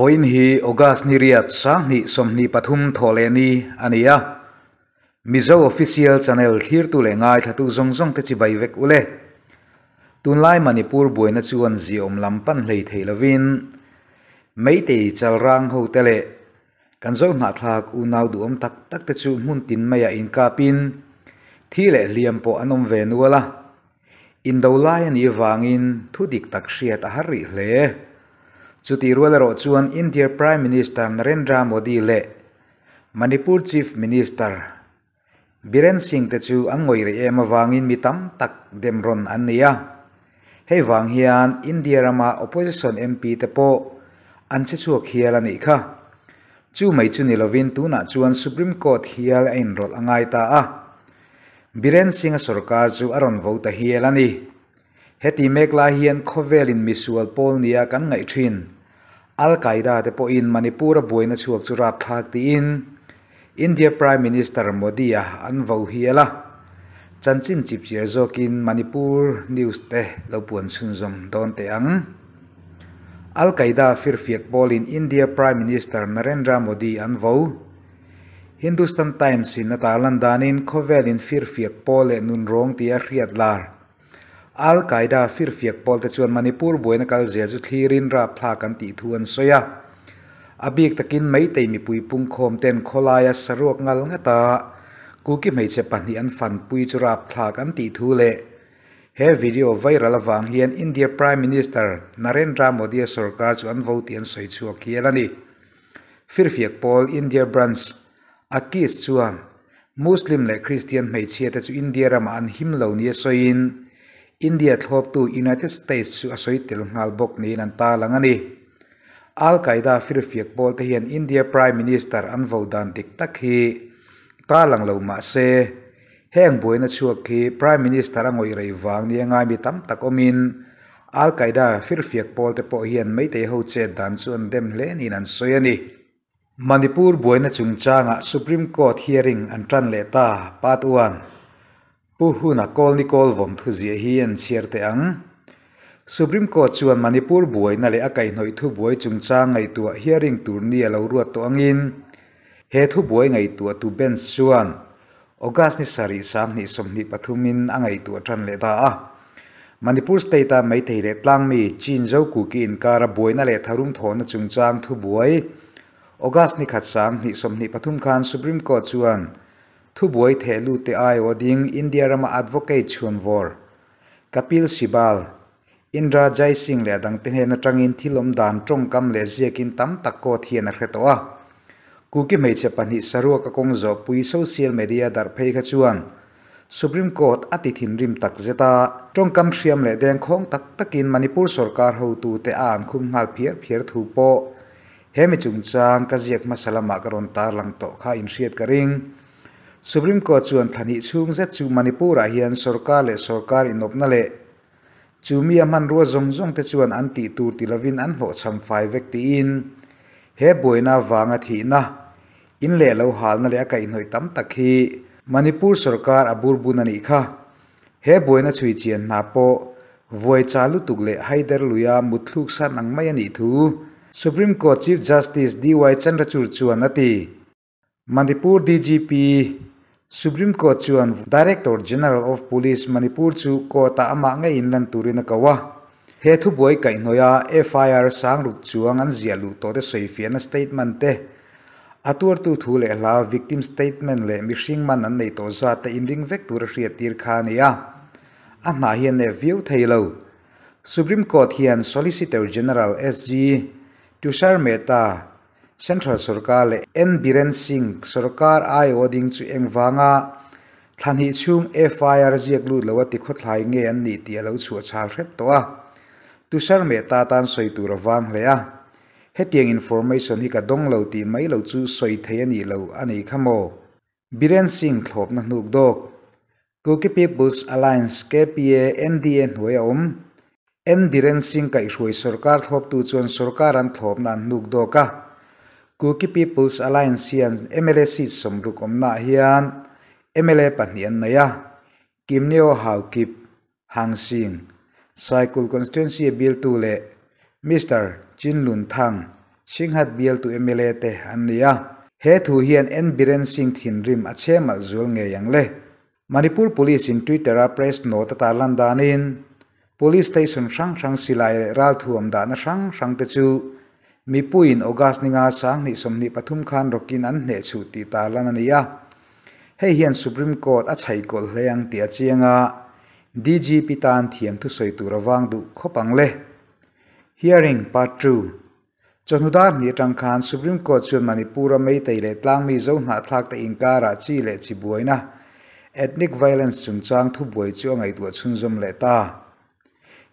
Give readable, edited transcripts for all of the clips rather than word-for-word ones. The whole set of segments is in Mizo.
Vawiin hi August ni riat 2023 thawhlehni a ni a. Mizo Official Channel thlirtu leh ngaithlatu zawng zawng te chibai vek u le. Tunlai Manipur buaina chuan ziaawm lam pan hlei thei lovin Meitei chalrang ho te leh kan zo hnahthlak unau duhawm tak tak te chu hmun tin maiah inkapin thi leh hliam pawh an awm ve nual a. Indo lai a nih avangin thu dik tak hriat a har rih hle. Chutih rual erawh chuan India Prime Minister Narendra Modi leh Manipur Chief Minister Biren Singh te chu an ngawih rih em avangin mi tam tak dem rawn an ni a. Hei vang hian India rama Opposition MP te pawh an che chhuak hial a nih kha. Chu mai chu ni lovin tunah chuan Supreme Court hial a inrawlh a ngai ta a. Biren Singh-a sorkar chu a rawn vo ta hial a ni. Heti mek lai hian khawvelin misual pawl nia kan ngaih thin. Al Qaeda te pawhin Manipur-a buaina chhuak chu rapthlak tiin India Prime Minister Modi-a an vo hial a. Chanchin chipchiar zawkin Manipur news te lo puan chhunzawm dawn teh ang. Al Qaeda firfiak pawlin India Prime Minister Narendra Modi an vo. Hindustan Times in a tarlan danin khawvel in firfiak pawl leh nun rawng tia hriat lar. Al Qaeda firfiak pawl te chuan Manipur buaina kal zel chu thlirin rapthlak an tih thu an sawi a. A bik takin Meitei mipui pungkhawm ten khawlaia saruak ngal ngata Kuki hmeichhe pahnih an fanpui chu rapthlak an tih thu leh he video viral avang hian India Prime Minister Narendra Modi-a sorkar chu an vo tih an sawi chhuak hial a ni. Firfiak pawl India Branch a Kis chuan Muslim leh Christian hmeichhia te chu India ramah an him lo nia sawiin India thlawptu United States chu a sawi tel nghal bawk niin an tarlang a ni. Al Qaeda firfiak pawl te hian India Prime Minister an vo dan dik tak hi tarlang lo mah se Heng buaina chhuak hi Prime Minister a ngawih rei vang nia ngai mi tam tak awmin Al Qaeda firfiak pawl te pawh hian Meitei ho chet dan chu an dem hle niin an sawi a ni. Manipur buaina chungchangah Supreme Court hearing an tan leh ta, Part One. Pu Huna Kawlni Kawlvawm thuziah hi an chhiar teh ang. Supreme Court chuan Manipur buaina leh a kaihhnawih thubuai chungchang ngaihtuah hearing tur ni a lo ruat tawh angin he thubuai ngaihtuahtu bench chuan August ni sarih 2023 in a ngaihtuah tan leh ta a. Manipur State a Meitei leh Tlangmi, Chin Zo Kuki inkara buaina leh tharum thawhna chungchang thubuai August ni khat 2023 khan Supreme Court chuan thubuai theh lut te aiawh ding India rama Advocate chhuanvawr Kapil Sibal, Indra Jai Singh leh a dangte hnen atangin thil awm dan tawngkam leh ziakin tam tak court hian a hre tawh a. Kuki hmeichhe pahnih saruak a kawng zawhpui social media darh phei kha chuan Supreme Court a ti thinrim tak zet a, tawngkam hriam leh dengkhawng tak takin Manipur sorkar hotute a an khum nghal phiar phiar thu pawh he mi chungchang ka ziak hmasa lamah ka rawn tarlang tawh kha inhriat ka ring. Supreme Court chuan thla hnih chhung zet chu Manipur-ah hian sorkar leh sorkar inawpna leh Chu mi a hmanrua zawng zawng te chuan an tih tur ti lovin an hlawhchham fai vek tiin he buaina avanga thihna, in leh lo halna leh a kaihhnawih tam tak hi Manipur sorkar a burbun a nih kha. He buaina chhui chian hna pawh vuai cha lutuk leh haider luia mutthluk san ang mai a nih thu Supreme Court Chief Justice DY Chandrachud chuan a ti. Manipur DGP, Supreme Court chuan Director General of Police Manipur chu court-ah amah ngei inlan turin a ko a. He thubuai kaihhnawih a FIR sang ruk chuang an ziah luh tawh te sawifiahna statement te, a tuartu thu leh hla victim statement leh mihring man an neih tawh zat te inring vek tur a hriattir kha a ni a. A hnah hian nep viau thei lo. Supreme Court hian Solicitor General, SG, Tushar Mehta, Central sorkar leh N Biren Singh sorkar aiawh ding chu engvanga thla hnih chhung FIR ziak lut lo a ti khawthlai nge an nih tih a lo chhuah chhal hrep tawh a. Tushar Mehta tan sawi tur a vang hle a. Hetiang information hi ka dawng lo tih mai lo chu sawi thei a nih lo a nei kha maw? Biren Singh thlawpna hnuk dawk. Kuki People's Alliance, KPA, NDA hnuai a awm. N Biren Singh kaihhruai sorkar thlawptu chuan sorkar an thlawpna an hnuk dawk a. Kuki People's Alliance hian mla seat sawmruk awmnaah hian mla pahnih an nei a, Kimneo Haokip, Hangsing, Saikul Constituency-a bialtu leh Mister Chinlun Thang, Chhinghat bialtu mla te an ni a. He thu hian N Biren Singh thinrim a chhemalh zual ngei ang le. Manipur Police in Twitter a press note a tarlan danin Police station hrang hrang silai leh ralthuam dahna hrang hrang te chu mipuiin August ninga 2023 khan rawkin an hnehchhuh tih tarlan a ni a. Hei hian Supreme Court a chhaihkawlh hle ang tih a chiang a, DGP tan thiam thusawi tur a vang duh khawp ang le. Hearing Part Two. Chawhnu dar hnih atang khan Supreme Court chuan Manipur-a Meitei leh tlangmi zo hnahthlakte inkarah chi leh chi buaina, ethnic violence, chungchang thubuai chu a ngaihtuah chhunzawm leh ta.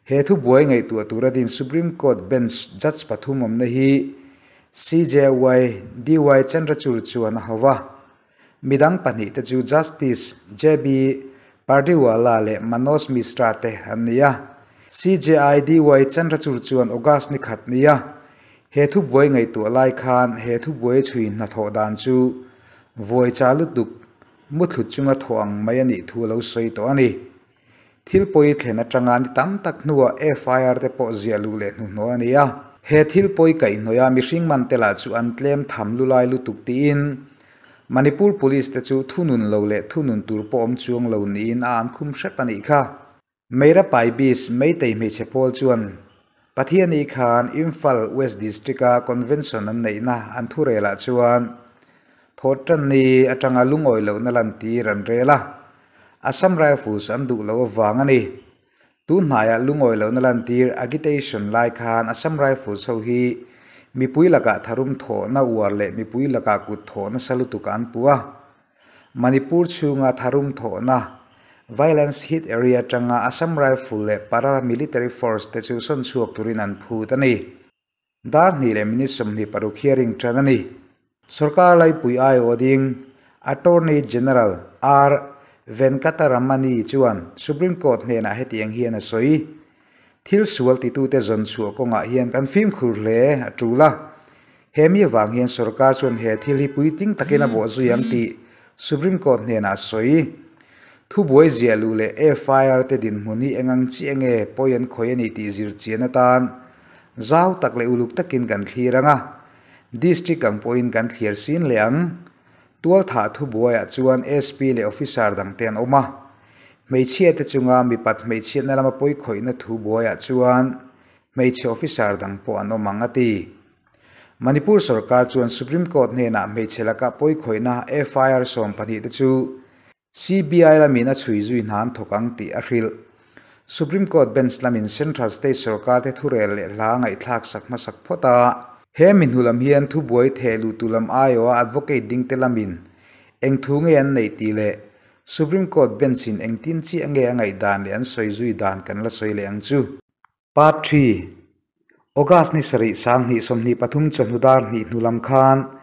He thubuai ngaihtuah tura din Supreme Court Bench judge pathum awmna hi CJY DY Chandrachud chuan a hau va. Midang pahnihte chu Justice JB Pardiwala leh Manoj Mishra te an ni a. CJI DY Chandrachud chuan August ni khat nia he thubuai ngaihtuah lai khan he thubuai chhui hnathawh dan chu vawi cha lutuk muthlu chunga thawh ang mai a nih thu a lo sawi tawh a ni. Thil pawi thlen atanga ni tam tak hnuah FIR te pawh ziah luh leh hnuhnawh a ni a. He thil pawi kaihhnawih a mihring man te lah chu an tlem tham lulai lutuk tiin Manipur Police te chu thunun lo leh thunun tur pawh awm chuang lo niin a an khum hrep a nih kha. Meira Paibis Meitei hmeichhe pawl chuan Pathiani khan Imphal West District-a convention an neihna an thurelah chuan Thawhtanni atanga lungawi lohna lantir an rel a. Assam Rifles an duh loh avang a ni. Tun hnaiah lungawi lohna lantir agitation lai khan Assam Rifles ho hi mipui lakah tharum thawhna uar leh mipui lakah kut thawh nasa lutuk an pu a. Manipur chhunga tharum thawhna, violence hit area, atanga Assam Rifle leh paramilitary force te chu sawn chhuak turin an phut a ni. Dar hnih leh minute 26 hearing tan a ni. Sorkar laipui aiawh ding Attorney General R Venkataramani chuan Supreme Court hnenah hetiang hian a sawi, Thil sual titute zawn chhuah kawngah hian kan fimkhur hle a tul a. He mi avang hian sorkar chuan he thil hi puitling takin a bawh zui ang tih Supreme Court hnenah a sawi. Thubuai ziah luh leh FIR te dinhmun hi eng ang chiah nge pawi an khawih a ni tih zir chian atan zau tak leh uluk takin kan thlir ang a, District ang pawhin kan thliar sin leh ang. Tualthah thubuaiah chuan SP leh officer dangte an awm a. Hmeichhiate chunga mipat hmeichhiatna lama pawikhawihna thubuaiah chuan hmeichhe officer dang pawh an awm ang a ti. Manipur sorkar chuan Supreme Court hnenah hmeichhe laka pawikhawihna FIR 12 te chu CBI lamin a chhui zui hna an thawk ang tih a hrilh. Supreme Court Bench lamin Central State sorkar te thurel leh hla ngaihthlak sak hmasak phawt a. He mi hnu lam hian thubuai theh luh tu lam aiawha advocate ding te lamin eng thu nge an neih tih leh Supreme Court Bench in engtin chiah nge a ngaihdan leh an sawi zui dan kan la sawi leh ang chu. Part Three, August ni sarih 2023 chawhnu dar hnih hnu lam khan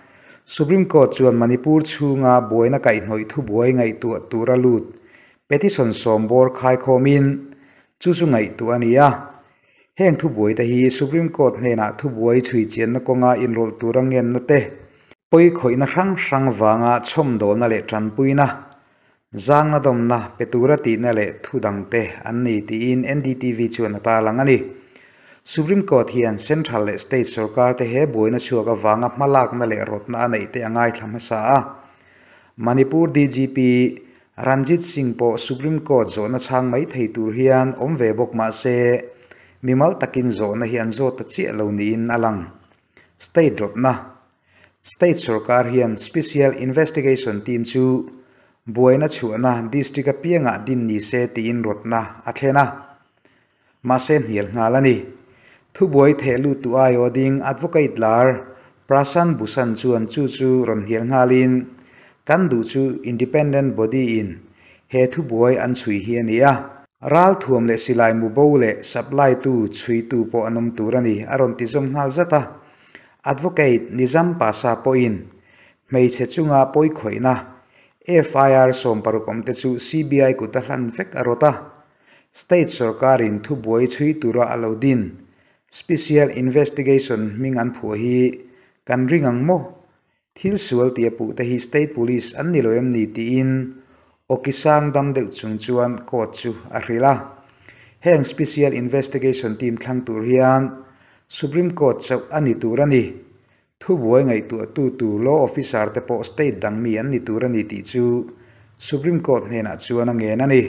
Supreme Court chuan Manipur chhunga buaina kaihhnawih thubuai ngaihtuah tura lut petition sawm bawr khaikhawmin chu chu ngaihtuah a ni a. Heng thubuai te hi Supreme Court hnenah thubuai chhui chianna kawnga inrawlh tura ngenna te, pawikhawihna hrang hrang vanga chhawmdawlna leh tanpuina, Zangna dawmna pe tura tihna leh thu dangte an ni tiin NDTV chuan a tarlang a ni. Supreme Court hian Central leh State sorkar te he buaina chhuak avanga hmalakna leh rawtna a neih te a ngaithla hmasa a. Manipur DGP Ranjit Singh pawh Supreme Court zawhna chhang mai thei tur hian awm ve bawk mah se, mimal takin zawhna hi an zawt ta chiah lo niin a lang. State rawtna State sorkar hian Special Investigation Team chu buaina chhuahna district apiangah din ni se tiin rawtna a thlen a, mahse hnial nghal a ni. Thubuai theh luttu aiawh ding Advocate lar Prashant Bhushan chuan chu chu rawn hnial nghalin, Kan duh chu Independent Body in he thubuai an chhui hi a ni a. Ralthuam leh silai mu bo leh supply tu chhuitu pawh an awm tur a ni, a rawn ti zawm nghal zat a. Advocate Nizam Pasha pawhin hmeichhe chunga pawikhawihna FIR 60 awmte chu CBI kut a hlan vek a rawt a. State sorkarin thubuai chhui tura a lo din Special Investigation hming an phuah hi kan ring ang maw? Thil sual tih a puhte hi State Police an ni lo em ni tiin awki sang dam deuh chung chuan court chu a hrilh a. Heng Special Investigation Team thlang tur hian Supreme Court chauh a ni tur a ni. Thubuai ngaihtuahtu tur law officer te pawh state dang mi an ni tur a ni tih chu Supreme Court hnenah chuan a ngen a ni.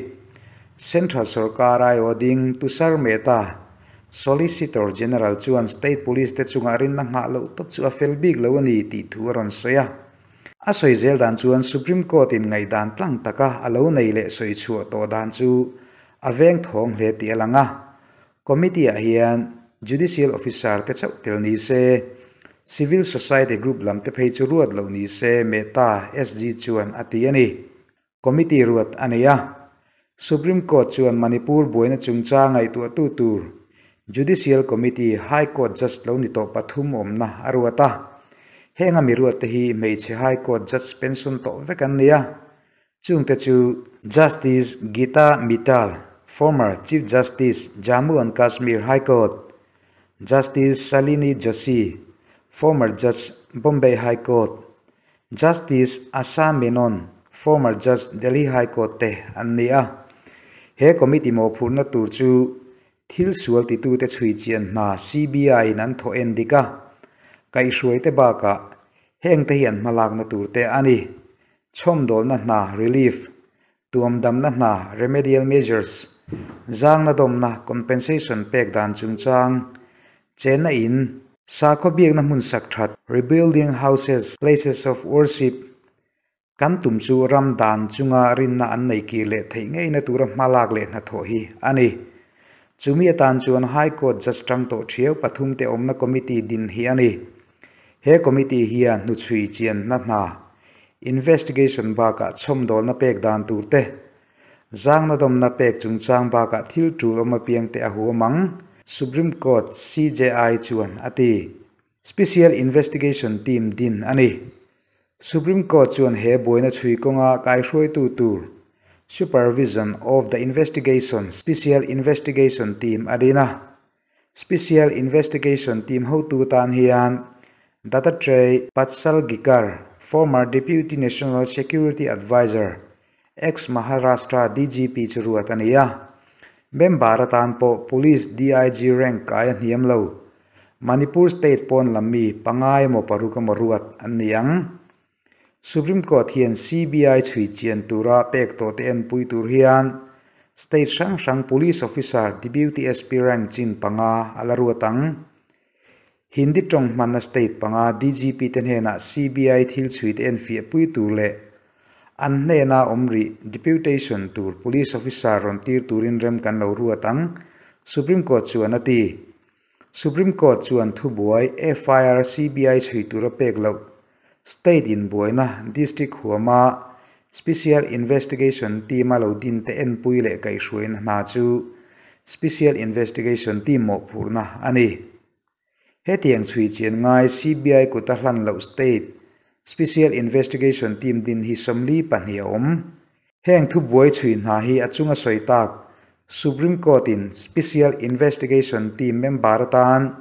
Central sorkar aiawh ding Tushar Mehta, Solicitor General chuan state police te chungah rinna nghah loh tawp chu a fel bik lo a ni tih thu a rawn sawi a. A sawi zel dan chuan Supreme Court in ngaihdan tlang taka a lo nei leh sawi chhuah tawh dan chu a veng thawng hle tih a lang a. Committee ah hian Judicial Officer te chauh tel ni se, Civil Society Group lam te phei chu ruat loh ni se Mehta SG chuan a ti a ni. Committee ruat a nei a. Supreme Court chuan Manipur buaina chungchang ngaihtuahtu tur Judicial Committee High Court Judge lo ni tawh pathum awmna a ruat a. Heng a mi ruat te hi hmeichhe High Court Judge pension tawh vek an ni a. Chungte chu Justice Geeta Mittal, former Chief Justice, Jammu and Kashmir High Court, Justice Shalini Joshi, former Judge, Bombay High Court, Justice Asha Menon, former Judge, Delhi High Court te an ni a. He committee mawhphurhna tur chu thil sual titute chhui chian hna CBI in an thawh en dik a, kaihhruaite bakah hengte hi an hmalakna turte a ni. Chhawmdawlna hna, relief, tuamdamna hna, remedial measures, zangna dawmna, compensation, pek dan chungchang, chenna in, sakhaw biakna hmun sak that, rebuilding houses, places of worship, kan tum chu ram dan chunga rinna an nei kir leh theih ngeina tura hmalak leh hnathawh hi a ni. Chumi atan chuan High Court Judge tang tawh thiau pathum te awmna committee din hi a ni. He committee hian hnuchhui chianna hna, investigation, bakah chhawmdawlna pek dan tur te, zangna dawmna pek chungchang bakah thil tul awm apiang te a huam ang, Supreme Court CJI chuan a ti. Special Investigation Team din a ni. Supreme Court chuan he buaina chhui kawnga kaihruaitu tur, Supervision of the Investigation Special Investigation Team a din a. Special Investigation Team hotu tan hian Dattatray Padsalgikar, former Deputy National Security Adviser, ex-Maharashtra DGP chu ruat a ni a. Member atan pawh Police DIG rank kai a hniam lo. Manipur State pawn lam mi panga emaw paruk emaw ruat an ni ang. Supreme Court hian CBI chhui chian tura pek tawh te enpui tur hian State hrang hrang Police Officer Deputy SP rank chin panga a la ruat ang. Hindi tawng hmanna State panga DGP te hnenah CBI thil chhui te enfiah pui tur leh an hnena awm rih deputation tur Police Officer rawn tir turin rem kan lo ruat ang, Supreme Court chuan a ti. Supreme Court chuan thubuai FIR CBI chhui tura pek loh State in buaina District huama Special Investigation Team a lo din te enpui leh kaihhruaina hna chu Special Investigation Team mawhphurhna a ni. Hetiang chhui chian ngai CBI kuta hlan loh State Special Investigation Team din hi 42 a awm. Heng thubuai chhui hna hi a chunga sawi tak Supreme Court in Special Investigation Team member atan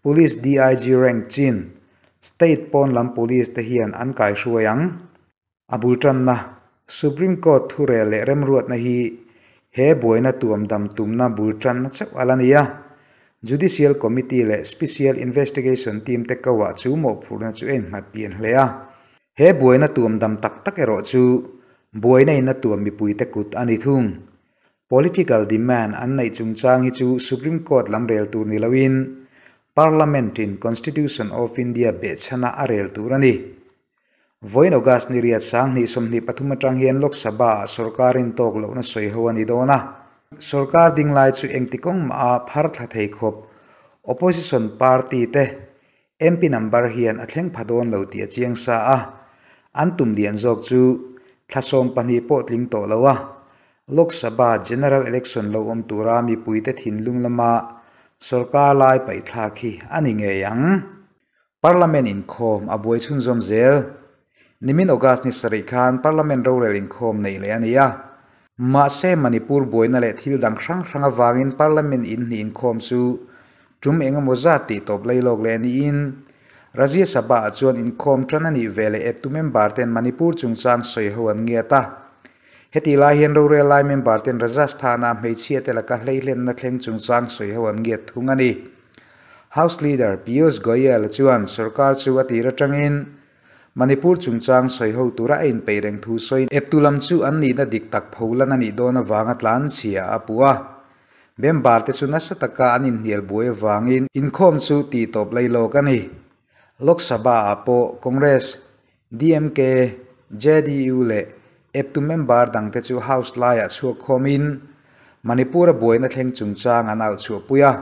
Police DIG rank chin State pawn lam Police te hian an kaihruai ang. A bul tanna Supreme Court thurel leh remruatna hi he buaina tuam dam tumna bul tanna chauh a la ni a. Judicial Committee leh Special Investigation Team te koah chu mawhphurhna chu a innghat pian hle a. He buaina tuam dam tak tak erawh chu buaina in a tuam mipuite kut a ni thung. Political demand an neih chungchang hi chu Supreme Court lam rel tur ni loin Parliament in Constitution of India behchhana a rel tur a ni. Vawiin August ni riat 2023 atang hian Lok Sabha ah sorkarin tawk lohna sawi ho a ni dawn a. Sorkar ding lai chu engti kawng mah a phar thla thei khawp Opposition party te MP number hian a thleng pha dawn lo tih a chiang sa a, an tum lian zawk chu thla 12 pawh tling tawh lo a, Lok Sabha General Election lo awm tura mipuite thinlung lama sorkar lai paihthlak hi a ni ngei ang. Parliament inkhawm a buai chhunzawm zel. Nimin August ni sarih khan Parliament rorel inkhawm neih leh a ni a. Mahse Manipur buaina leh thil dang hrang hrang avangin Parliament in hnih inkhawm chu tum eng emaw zat tih tawp lei lawk leh niin Rajya Sabha ah chuan inkhawm tan a nih ve leh eptu member ten Manipur chungchang sawi ho an ngiat a. Heti lai hian rorel lai member ten Rajasthan-a hmeichhia te laka hleihlenna thleng chungchang sawi ho an ngiat thung a ni. House Leader Piyush Goyal chuan sorkar chu a tir atangin Manipur chungchang sawiho tura a inpeih reng thu sawiin eptu lam chu an nihna dik tak pholan a nih dawn avanga tlanchhia a puh a. Member te chu nasa taka an inhnial buai avangin inkhawm chu tih tawp lei lawk a ni. Lok Sabha ah pawh Congress, DMK, JDU leh eptu member dangte chu House laiah chhuak khawmin Manipur a buaina thleng chungchang an auh chhuahpui a.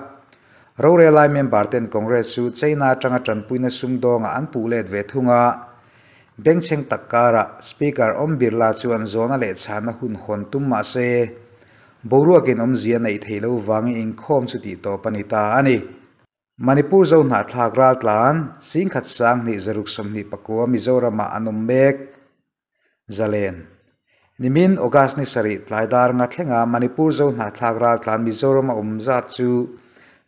Rorel lai member ten Congress chu China atanga tanpuina sumdawnga an puh let ve thung a. Bengchheng tak karah Speaker Om Birla chuan zawhna leh chhana hun hawn tum mah se, boruakin awmzia neih theih lo vangin inkhawm chu tih tawp a ni ta a ni. Manipur zo hnahthlak raltlan singkhat 10 624 Mizoramah an awm mek. Zalen. Nimin August ni sarih tlai dar nga thlenga Manipur zo hnahthlak raltlan Mizoram a awm zat chu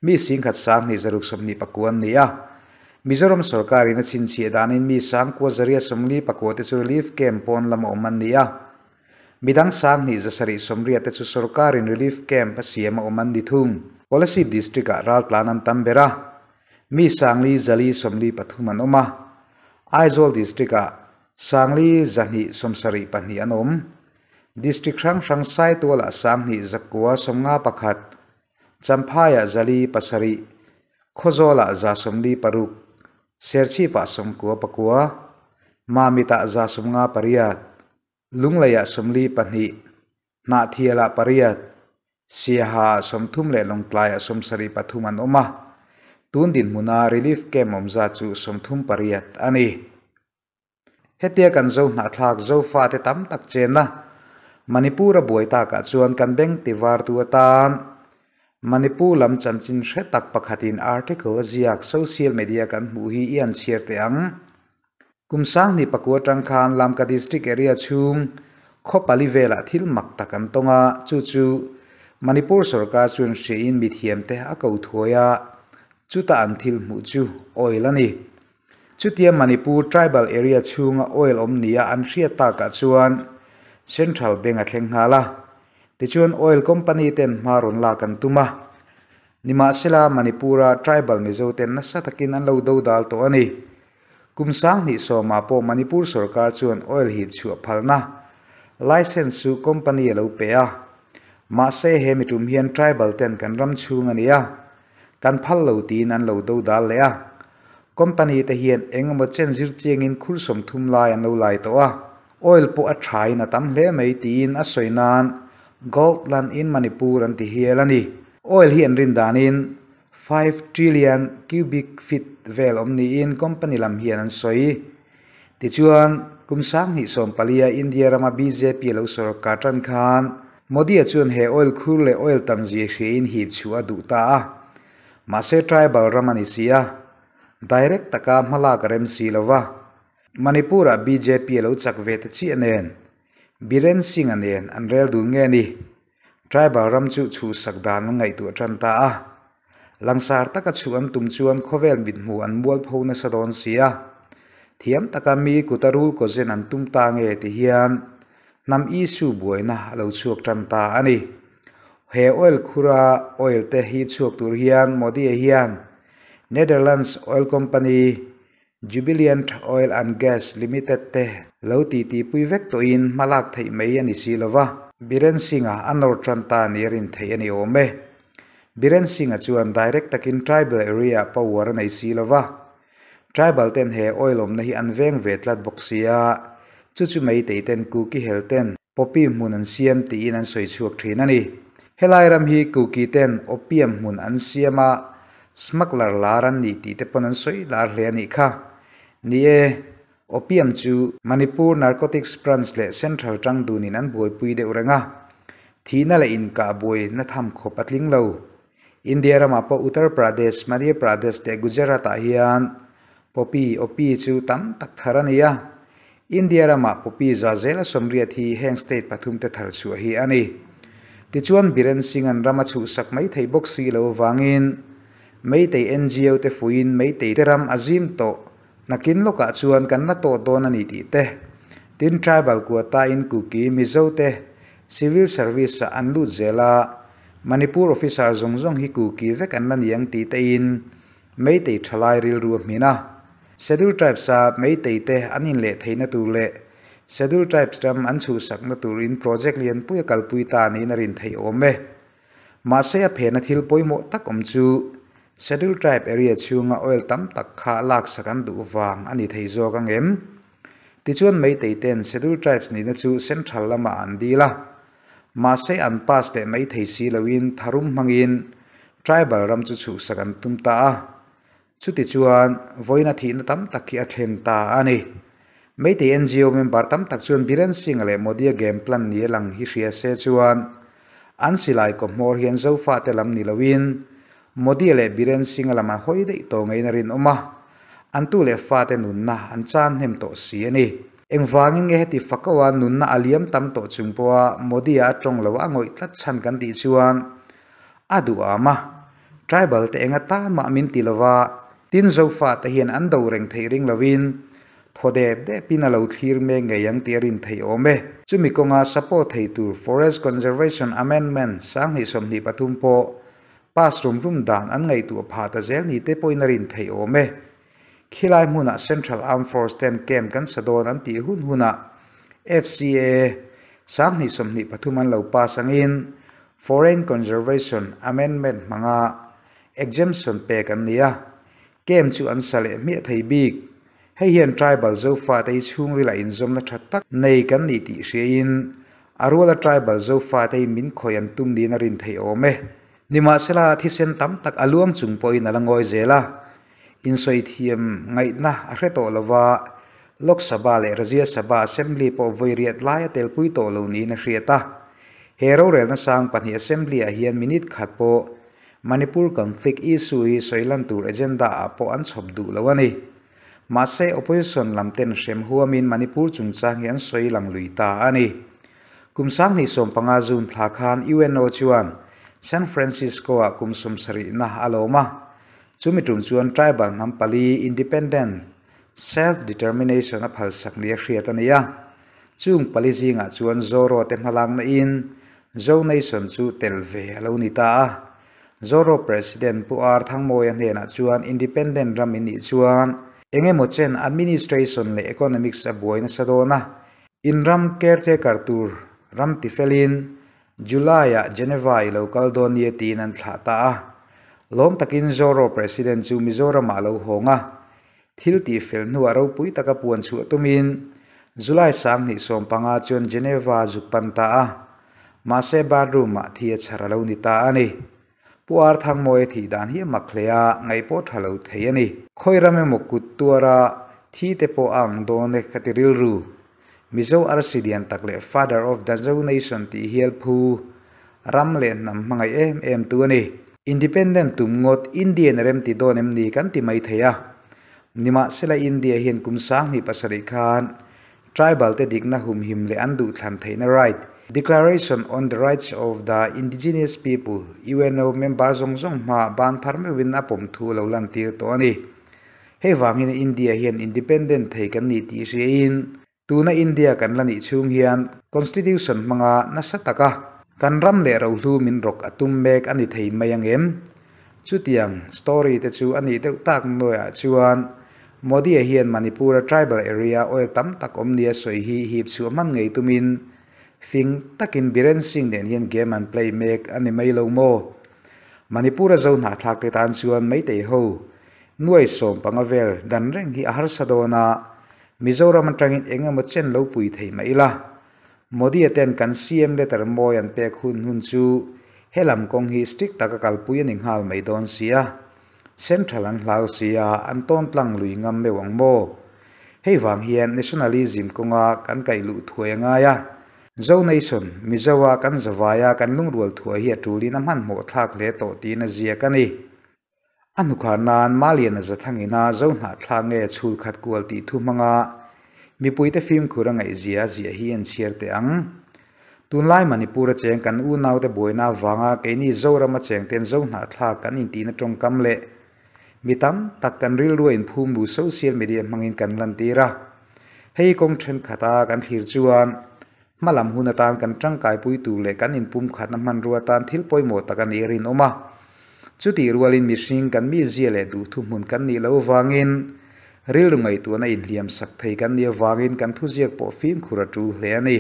mi singkhat 10 624 an ni a. Mizoram sorkarin a chhinchhiah danin mi sangkua zaria 44 te chu relief camp pawn lama awm an ni a. Midang 10 zasarih 80 te chu sorkarin relief camp a siam a awm an ni thung. Kolasib district ah raltlan an tam ber a. Mi sangli zali 43 an awm a. Aizawl district ah sangli zahnih 72 an awm. District hrang hrang Saitualah 10 zakua 51, Champhaiah zali 7, Khawzawlah za 46, Serchhipah 99, Mamitah za 58, Lungleiah 42, Hnahthialah 8, Siaha 30 leh Lawngtlaiah 73 an awm a. Tun dinhmuna relief camp awm zat chu 38 a ni. Hetia kan zo hnahthlak zofa te tam tak chenna Manipur a buai takah chuan kan beng tivar tu atan Manipur lam chanchin hre tak pakhatin article a ziak social media kan hmuh hi i an chhiar teh ang. Kum 2009 atang khan Lamka district area chhung khaw pali velah thil mak tak an tawng a, chu chu Manipur sarkar chuan hriain mithiam te a ko thuai a, chuta an thil hmuh chu oil a ni. Chutia Manipur tribal area chhunga oil awm nia an hriat takah chuan Central Bank a thleng nghal a. Tichuan oil company ten hma rawn lak an tum a. Nimahsela Manipura tribal Mizo ten nasa takin an lo do dal tawh a ni. Kum 2010 pawh Manipur sarkar chuan oil hip chhuah phalna license chu company a lo pe a. Mahse he mi tum hian tribal ten kan ram chhung a ni a. Kan phal lo tiin an lo do dal leh a. Company te hian engemaw chen zir chiangin khur 30 lai an lo lai tawh a. Oil pawh a thain a tam hle mai tiin a sawi nan Gold Land in Manipur an ti hial a ni. Oil hi an rin danin 5 trillion cubic feet vel awm niin company lam hian an sawi. Tichuan kum 2014 India rama BJP lo sarkar tan khan Modi a chuan he oil khur leh oil tam zia hriain hip chu a duh ta a. Mahse tribal ram ani si a. Direct taka hmalak rem si lova. Manipura BJP lo chak ve te chi anen. Biren Singh anen an rel dun nge ni. Tribal ram chu chu sakdan ngai tu tan ta a. Langsar taka chu an tum chuan khawvel mit hmu an mual pho na sadon sia. Thiam taka mi kutarul ko zen an tum ta nge ti hian nam isu buaina lo chuak tan ta ani. He oil khura oil te hi chuak tur hian Modi hian Netherlands Oil Company Jubilant Oil and Gas Limited te lo ti ti pui vek to in malak thei mai ani si lova. Biren Singh-a anor tan ta nirin thei ani awm e. Biren Singh-a chuan direct takin tribal area power nei si lova. Tribal ten he oil awm na hi an veng ve tlat bawk sia. Chu chu mai tei ten Kuki hel ten poppy hmun an siam tiin an sawi chhuak thin a ni. Helai ram hi Kuki ten opium hmun an siama smuggler lar an ni tih te pawn an sawi lar hle a nih kha. Ni e, opium chu Manipur Narcotics Branch leh Central tang dunin an buaipui deuh reng a. Thihna leh inkah buai na tham khawp a tling lo. India ramah pawh Uttar Pradesh, Madhya Pradesh leh Gujarat ah hian poppy opi chu tam tak thar a ni a. India ramah poppy za zela 80 hi heng state pathum te thar chhuah hi a ni. Tichuan Biren Singh an rama chhuh sak mai thei bawk si lo wangin Meitei NGO te fuin Meitei te ram azim to nakin lokah chuan kan la tawh dawn a ni tih te. Tin tribal quota in Kuki Mizo te civil service ah an lut zela Manipur officer zawng zawng hi Kuki vek an la niang tih te in Meitei thalai rilru a hmin a. Schedule Tribes a Meitei te an inleh theihna tur leh Schedule Tribes ram an chhuhsakna turin project lianpui a kalpui ta niin a rin theih awm e. Mahse a phena thil pawimawh tak awm chu Schedule Tribe area chhunga oil tam tak kha laksak an duh vang a ni thei zawk ang em? Tichuan Meitei ten Schedule Tribes nihna chu Central lamah an dil a. Mahse an pass leh mai thei si loin tharum hmangin Tribal ram chu chhuhsak an tum ta a. Chutichuan vawiina thihna tam tak hi a thlen ta a ni. Meitei NGO member tam tak chuan Biren Singh-a leh Modi-a game plan ni a lang hi hria se chuan an silai kawhmawr hian Zofate lam ni loin Modi-a leh Biren Singh-a lam an hawi daih tawh ngeiin a rinawm a, an tu leh fate nunna an chan hnem tawh si a ni. Engvangin nge heti fakaua nunna a liam tam tawh chung pawha Modi-a a tawng lo a ngawih tlat chhan kan tih chuan a duham a, tribal te enga tan mah min ti lova, tin Zofa te hian an do reng theih ring lovin thaw dep depin a lo thlir mek ngei ang tih a rin theih awm e. Chumi kawnga support thei tur Forest Conservation Amendment 2023 pawh pass rum rum dan an ngaihtuah phah ta zel ni te pawhin a rin theih awm e. Khilai hmunah Central Armed Force ten camp kan sa dawn an tih hun hunah FCA 2023 an lo pass angin Foreign Conservation Amendment hmanga exemption pek an ni a, camp chu an sa leh hmiah thei bik. Hei hian tribal Zofate hi chhungrila inzawmna tha tak nei kan nih tih hriain a ruala tribal Zofate hi min khawih an tum niin a rin theih awm e. Nimahsela, thisen tam tak a luang chung pawhin a la ngawi zel a, insawi thiam ngaihna a hre tawh lova, Lok Sabha leh Rajya Sabha Assembly pawh vawi riat lai a telpui tawh lo niin a hriat a. He rorelna sang pahnih Assembly-ah hian minute khat pawh Manipur conflict issue hi sawi lan tur agenda-ah pawh an chhawp duh lo a ni. Mahse, opposition lam ten hrem huamin Manipur chungchang hi an sawi lang lui ta a ni. Kum 2015 June thla khan UNO chuan San Francisco-ah kum 70na a lawm a. Chumi tum chuan tribal hnam pali independent self-determination a phalsak ni a hriat a ni a. Chung pali zingah chuan Zoro te hmalakna in Zo Nation chu tel ve a lo ni ta a. Zoro President Pu R Thangmawia hnenah chuan independent ram in nih chuan eng emaw chen administration leh economics a buai nasa dawn a, in ram caretaker tur ram tifelin July-ah Geneva i lo kal dawn nia tiin an thlah ta a. Lawm takin Zoro President chu Mizoramah a lo hawng a. Thil tih fel hnuah ropui taka puan chhuah tumin July 2015 chuan Geneva zuk pan ta a. Mahse bathroom-ah thi a chhar a lo ni ta a ni. Pu Ar Thangmawia thih dan hi a mak hle a, ngaih pawh tha lo thei a ni. Khawi ram emaw kut tuara thi te pawh a ang dawn e ka ti rilru. Mizo arsi lian tak leh Father of the Zo Nation tih hial phu ram leh hnam hmangaih em em tu a ni. Independent tum ngawt Indian a remti dawn em ni kan ti mai thei a. Nimahsela India hian kum 2007 khan tribal te dikna humhim leh an duhthlan theihna right, Declaration on the Rights of the Indigenous People, UNO member zawng zawng hmaah ban phar meuhin a pawm thu a lo lantir tawh a ni. Hei vangin India hian independent thei kan nih tih hriain tuna India kan la nih chhung hian Constitution hmanga nasa taka kan ram leh rohlu min rawk a tum mek a ni thei mai ang em? Chutiang story te chu a nih deuh tak nuaiah chuan Modi-a hian Manipur-a tribal area oil tam tak awm nia sawi hi hip chhuah hman ngei tumin fing takin Biren Singh nen hian game an play mek a ni mai lo maw? Manipur-a zo hnahthlak te tan chuan Meitei ho Nuai 15 vel dan reng hi a harsa dawn a, Mizoram atangin eng emaw chen lo pui thei mah ila. Modi-a ten kan CM letter mawi an pek hun hun chu helam kawng hi strict taka kalpui a ni nghal mai dawn si a. Central an hlau si a, an tawn tlang lui ngam meuh ang maw? Hei vang hian nationalism kawnga kan kaih luh thuai a ngai a. Zo Nation, Mizoa kan zavaia kan lungrual thuai hi a tulin a hmanhmawh thlak hle tawh tiin a ziak a ni. A hnukhar nan Malian a zathangin a zo hnahthlak nge chhul khat kual tih thu hmanga mipuite fimkhur a ngaihzia a ziah hi an chhiar teh ang. Tunlai Manipur a cheng kan unaute buaina avanga keini Zoram a chengten zo hnahthlak kan intihna tawngkam leh mi tam tak kan rilrua inphum bu social media hmangin kan lantir a. Hei kawng thenkhat a kan thlir chuan hmalam hun atan kan tangkaipui tur leh kan inpumkhatna hmanrua atan thil pawimawh tak a nih a rinawm a. Chutih rualin mihring kan mizia leh duhthuhmun kan nih loh avangin rilru ngaihtuahna inhliam sak thei kan nih avangin kan thuziak pawh fimkhur a tul hle a ni.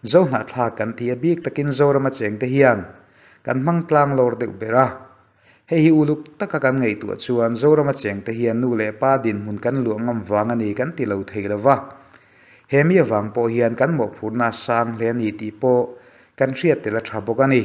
Zohnahthlak kan tih a bik takin Zorama chengte hian kan hmang tlang lawr deuh ber a. Hei hi uluk taka kan ngaihtuah chuan Zorama chengte hian nu leh pa dinhmun kan luah ngam vang a ni kan ti lo thei lo va. He mi avang pawh hian kan mawhphurhna a sang hle a ni tih pawh kan hriat tel a tha bawk a ni.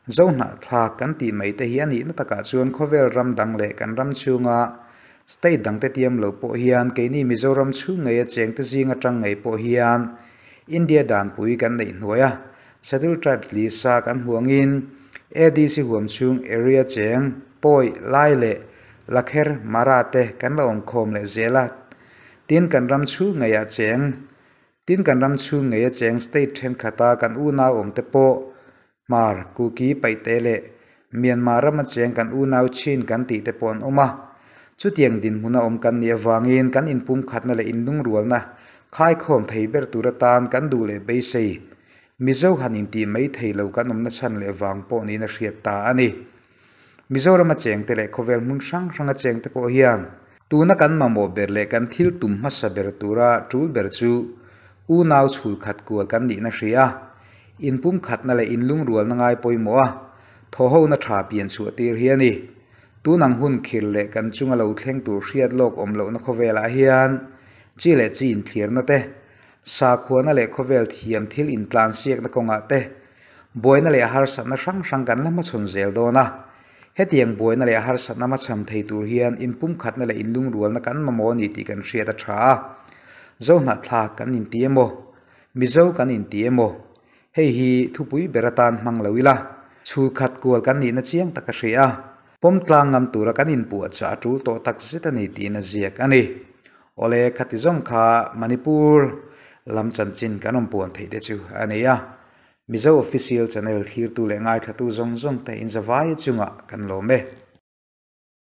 Zohnahthlak kan tih mai te hi a nihna takah chuan khawvel ram dang leh kan ram chhunga state dangte tiam lo pawh hian keini Mizoram chhung ngeia chengte zing atang ngei pawh hian India danpui kan neih hnuai a, Scheduled Tribes lisa kan hmuh angin ADC huam chhung area cheng, Pawi, Lai leh Lakher, Mara te kan la awmkhawm leh zel a. Tin kan ram chhung ngeiah cheng, tin kan ram chhung ngeia cheng state thenkhat a kan unau awm te pawh Hmar, Kuki, Paihte leh Myanmar rama cheng kan unau Chin kan tih te pawh an awm a. Chutiang dinhmun a awm kan nih avangin kan inpumkhatna leh inlungrualna khaikhawm thei ber tur atan kan duh leh beisei. Mizo han intih mai thei lo kan awmna chhan leh vang pawh niin a hriat ta a ni. Mizorama chengte leh khawvel hmun hrang hranga chengte pawh hian tuna kan mamawh ber leh kan thil tum hmasa ber tura tul ber chu unau chhul khat kual kan nihna hria a, inpumkhatna leh inlungrualna ngai pawimawh a, thawhhona tha pian chhuah tir hi a ni. Tunang hun khir leh kan chunga lo thleng tur hriat lawk awm lohna khawvelah hian chi leh chi inthlirna te, Sakhuana leh khawvel thiam thil intlansiakna kawngah te buaina leh harsatna hrang hrang kan la hmachhawn zel dawn a. Hetiang buaina leh harsatna hmachham thei tur hian inpumkhatna leh inlungrualna kan mamawh a ni tih kan hriat a tha a. Zohnahthlak kan inti emaw, Mizo kan inti emaw, hei hi thupui ber atan hmang lo ila, chhulkhat kual kan nihna chiang tak a hria a. Pawm tlang ngam tura kan inpuahchah a tul tawh tak zet a ni tiin a ziak a ni. Awle, khati zawng kha Manipur lam chanchin kan awm puan theih te chu a ni a. Mizo Official Channel thlirtu leh ngaithlatu zawng zawng te inzavai chungah kan lawm e.